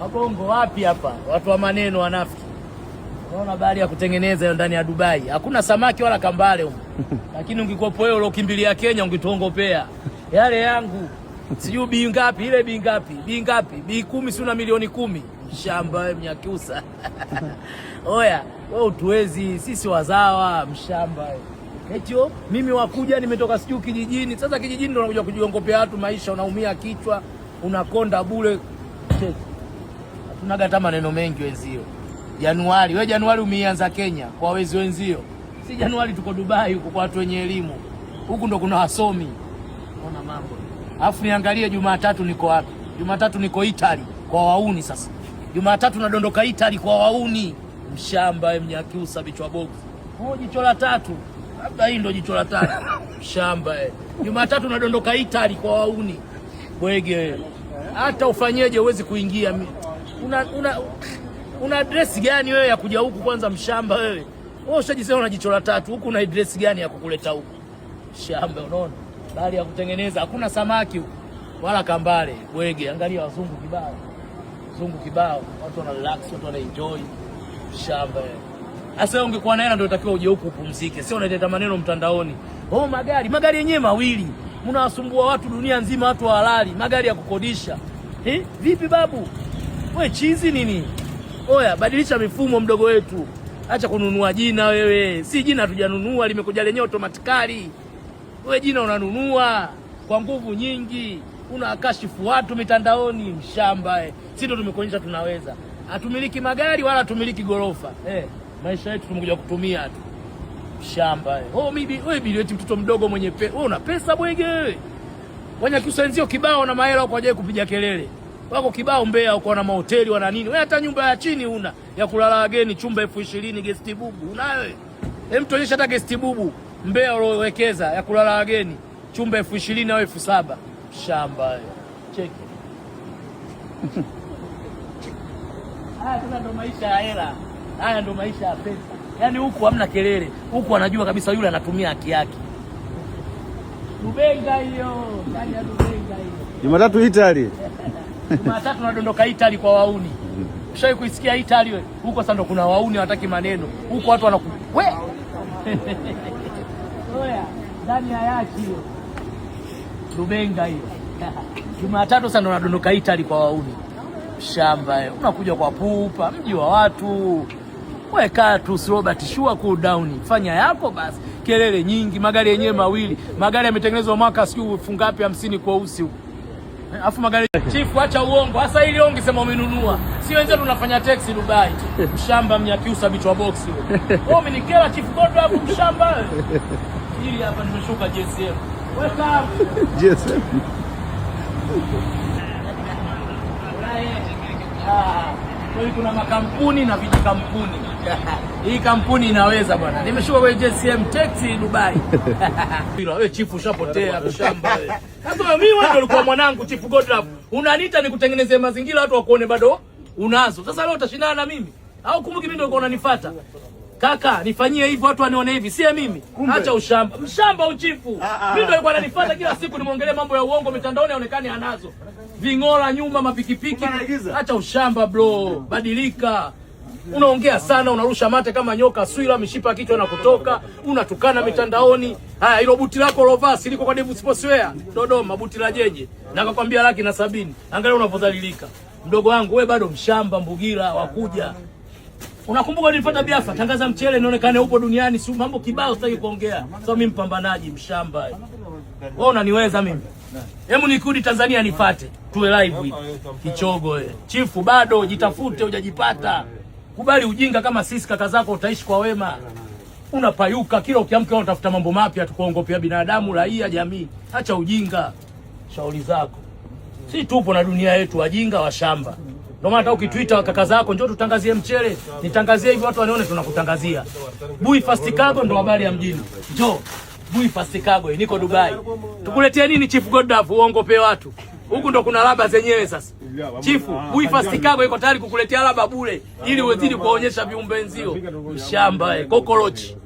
Wabongo wapi hapa? Watu wa maneno, wanafiki. Unaona bahari ya kutengeneza hiyo ndani ya Dubai. Hakuna samaki wala kambale huko. Lakini ungekuwa wewe uliokimbilia Kenya ungetuongopea. Yale yangu. Sijui bi ngapi, ile bi ngapi? Bi ngapi? Bi 10 si una milioni 10. Mshamba wewe, Mnyakyusa. Oya, wewe utuwezi, sisi wazawa, mshamba wewe. Eti oh, mimi wakuja nimetoka sijui kijijini. Sasa kijijini ndo unakuja kujiongopea watu maisha, unaumia kichwa, unakonda bure. Cheki. Hatunaga hata maneno mengi wenzio. Januari, we Januari umeianza Kenya kwa wezi wenzio. Si Januari tuko Dubai huko kwa watu wenye elimu. Huku ndo kuna wasomi. Unaona mambo. Alafu niangalie Jumatatu niko wapi? Jumatatu niko Italy kwa wauni sasa. Jumatatu nadondoka Italy kwa wauni. Mshamba wewe, Mnyakyusa bichwa box. Oh, jicho la tatu. Labda hii ndo jicho la tatu. Mshamba wewe. Jumatatu nadondoka Italy kwa wauni. Bwege wewe. Hata ufanyeje huwezi kuingia. Una address gani wewe ya kuja huku kwanza, mshamba wewe? Wewe ushajisema una jicho la tatu, huku una address gani ya kukuleta huku? Shamba, unaona? Bahari ya kutengeneza, hakuna samaki huku wala kambale. Bwege, angalia wazungu kibao. Wazungu kibao, watu wana relax, watu wana enjoy. Shamba wewe. Sasa wewe ungekuwa na hela ndio utakiwa uje huku upumzike, sio unaleta maneno mtandaoni. Oh, magari, magari yenyewe mawili. Mnawasumbua watu dunia nzima, watu wa halali, magari ya kukodisha. Eh, vipi babu? We chizi nini? Oya, badilisha mifumo mdogo wetu. Acha kununua jina wewe. Si jina hatujanunua, limekuja lenyewe automatically. Wewe jina unanunua kwa nguvu nyingi. Unawakashifu watu mitandaoni, mshamba eh. Si ndio tumekuonyesha tunaweza. Hatumiliki magari wala hatumiliki gorofa. Eh, maisha yetu tumekuja kutumia tu. Mshamba eh. Oh, mimi wewe bili eti mtoto mdogo mwenye pesa. Wewe una pesa bwege wewe. Wanyakyusa wenzio kibao na mahela huko hawajawahi kupiga kelele. Wako kibao Mbeya huko wana mahoteli wana nini. Wewe hata nyumba ya chini una ya kulala wageni chumba 20,000 guest bubu. Unayo wewe? Hem, tuonyeshe hata guest bubu Mbeya uliowekeza ya kulala wageni chumba 20,000 au 7,000. Shamba wewe. Cheki. Haya sasa ndo maisha ya hela. Haya ndo maisha ya pesa. Yaani huku hamna kelele. Huku anajua kabisa yule anatumia haki yake. Dubenga hiyo, ndani ya Dubenga hiyo. Jumatatu Italy. Jumatatu nadondoka Italy kwa wauni. Ushawahi kuisikia Italy wewe? Huko sasa ndo kuna wauni hawataki maneno. Huko watu wanaku we. Oya, ndani ya yachi hiyo. Dubenga hiyo. Jumatatu sasa ndo nadondoka Italy kwa wauni. Shamba wewe. Unakuja kwa pupa, mji wa watu. Wewe kaa tu slow but sure, cool down. Fanya yako basi. Kelele nyingi, magari yenyewe mawili. Magari yametengenezwa mwaka sijui fungapi 50 kwa usi huko. Alafu magari chifu, acha uongo. Sasa ili onge sema umenunua. Si wenzetu tunafanya taxi Dubai. Mshamba Mnyakyusa bichwa box wewe. Wewe umenikera Chief Godlove mshamba wewe. Hili hapa nimeshuka JCM. Weka up. GSM. Ah, kwa hiyo kuna makampuni na vijikampuni. Hii kampuni inaweza bwana. Nimeshuka kwenye JCM taxi Dubai. Bila wewe chifu ushapotea mshamba wewe. Sasa mimi wewe ndio ulikuwa mwanangu Chief Godlove. Unaniita nikutengenezee mazingira watu wakuone bado unazo. Sasa leo utashindana na mimi? Au kumbuki mimi ndio ulikuwa unanifuata? Kaka, nifanyie hivyo watu wanione hivi, sie mimi. Acha ushamba. Mshamba uchifu. Mimi ndio alikuwa ananifuata kila siku nimuongelee mambo ya uongo mitandaoni aonekane anazo. Ving'ola nyuma mapikipiki. Acha ushamba bro, badilika. Unaongea sana, unarusha mate kama nyoka swila, mishipa kichwa na kutoka, unatukana mitandaoni. Haya, hilo buti lako lovaa liko kwa Devu Sportswear Dodoma, buti la jeje. Na akakwambia 170,000. Angalia unavyodhalilika. Mdogo wangu wewe bado mshamba mbugila wakuja. Unakumbuka nilifuata Biafra, tangaza mchele nionekane upo duniani, si mambo kibao sitaki kuongea. So mimi mpambanaji mshamba. Wewe unaniweza mimi? Hebu nikudi Tanzania nifate. Tuwe live hivi. Kichogo wewe. Chifu bado jitafute, hujajipata. Kubali ujinga kama sisi kaka zako utaishi kwa wema. Unapayuka kila ukiamka unatafuta mambo mapya tukuongopea binadamu, raia, jamii. Acha ujinga. Shauri zako. Si tupo na dunia yetu, wajinga wa shamba. Ndio maana hata ukitwita kaka zako njoo tutangazie mchele, nitangazie hivi watu wanione tunakutangazia. Bui Fast Cargo ndo habari ya mjini. Njoo. Bui Fast Cargo, niko Dubai. Tukuletea nini Chief Godlove uongope watu? Huku ndo kuna laba zenyewe sasa. Chifu, Bui Fast Cargo iko tayari kukuletea laba bure ili uwezidi kuwaonyesha viumbe wenzio. Mshamba eh, kokorochi.